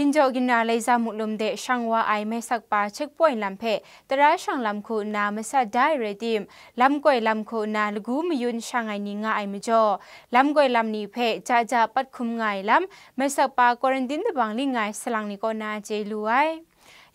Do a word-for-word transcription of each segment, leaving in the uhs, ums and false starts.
Ginjaw Ginra Laiza Muklum de shang wa ai Maisakpa checkpoint lam hpe tara shang lam hku nna masat da ai rai tim, lam koi lam hku nna lagu mayun shang ai ni nga ai majaw, lam koi lam ni hpe ja ja pat hkum nga ai lam, Maisakpa quarantine dabang ling ai salang ni kaw na chye lu ai.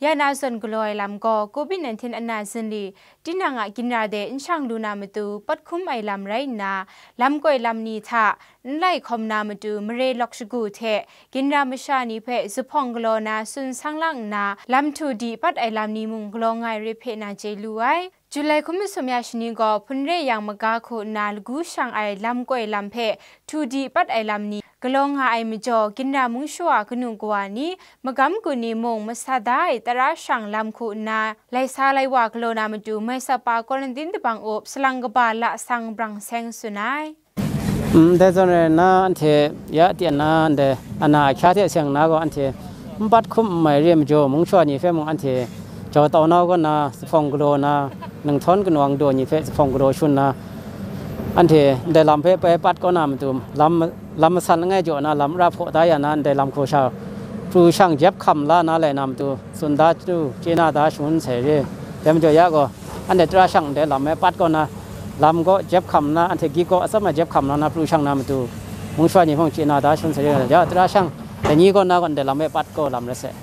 Ya na zawn galaw ai lam gaw, covid nineteen ana zinli, tinang a ginra de n shang lu na matu, pat hkum ai lam rai nna, lam koi lam ni hta n lai hkawm na matu, mare lawk shagu hte ginra masha ni hpe zuphpawng galaw na tsun sang lang nna, lam htu di pat ai lam ni mung galaw nga ai re hpe na chye lu ai. Julai hkum masum ya shani gaw, hpun re yang maga hku nna lagu shang ai lam koi lam hpe htu di pat ai lam ni galaw nga ai majaw, ginra mung shawa kanu kawa ni, magam gun ni mung masat da ai tara shang lam hku nna, lai sa lai wa galaw na matu, Maisakpa quarantine dabang up salang kaba la sang brang seng tsun ai. Ndai zawn rai nna, anhte ya tian na, ndai ana ahkya hte seng na gaw, anhte n pat hkum n mai re majaw, mung shawa ni hpe mung anhte jau tau na kaw na, zuphpawng galaw na, ninghthawn kanawng daw ni hpe zuphpawng galaw shun na, anhte ndai lam hpe bai pat kaw na matu, lam, lam masan langai jaw na, lam ra hpaw da ya na, ndai lam hkaw sha pru shang jep hkam la na lai na matu, tsun da tu, chye na da shangun sai re. Dai majaw ya gaw, anhte tara shang ndai lam e pat kaw na, lam gaw jep hkam na, anhte gik gaw atsam ai jep hkam na, na pru shang na matu, mung shawa ni hpang chye na da shangun sai re. Ya tara shang dai ni kaw na gaw ndai lam e pat kaw lam rai sai.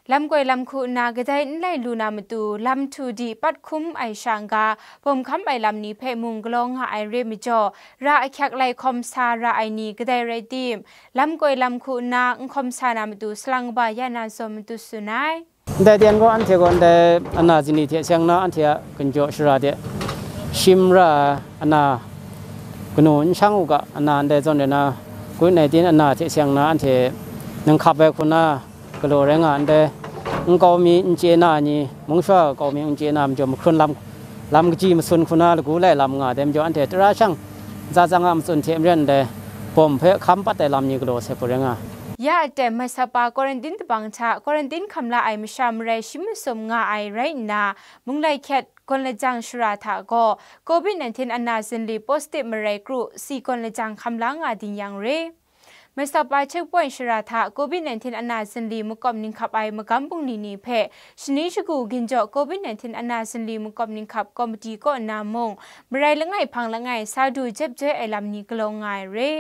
Lam koi lam hku nna kadai n lai lu na matu, lam htu di pat hkum ai shang ga, bawm hkam ai lam ni hpe mung galaw nga ai re majaw, ra ahkyak lai hkawm sa ra ai ni kadai rai tim, lam koi lam hku nna n hkawm sa na matu, salang kaba ya na zawn matu tsun ai. Ndai ten gaw anhte gaw ndai ana zinli hte seng na anhte a ginjaw shara de shim ra ai ana kanu n shang u ga, ana ndai zawn rai na, covid nineteen ana hte seng na anhte ninghkap ai hku na, galaw rai nga ndai, nkau mi n chye na ni, mung shawa kau mi n chye na majaw, mahkrun lam, lam kaji matsun hku na lagu lai lam nga ai majaw, anhte tara shang, za zang a matsun hte maren ndai, bawm hpe hkam pat ai lam ni galaw sai hku rai nga. Ya aten Maisakpa quarantine dabang hta quarantine hkam la ai masha marai shi masum nga ai rai nna, Munglai hkyet gawn lajang shara hta gaw, covid nineteen ana zinli positive marai kru si gawn lajang hkam la nga ding yang re. Maisakpa checkpoint shara hta covid nineteen ana zinli makawp ninghkap ai magam bungli ni hpe, shani shagu ginjaw covid nineteen ana zinli makawp ninghkap komiti kaw nna mung, marai langai hpang langai sa du jep joi ai lam ni galaw nga ai re.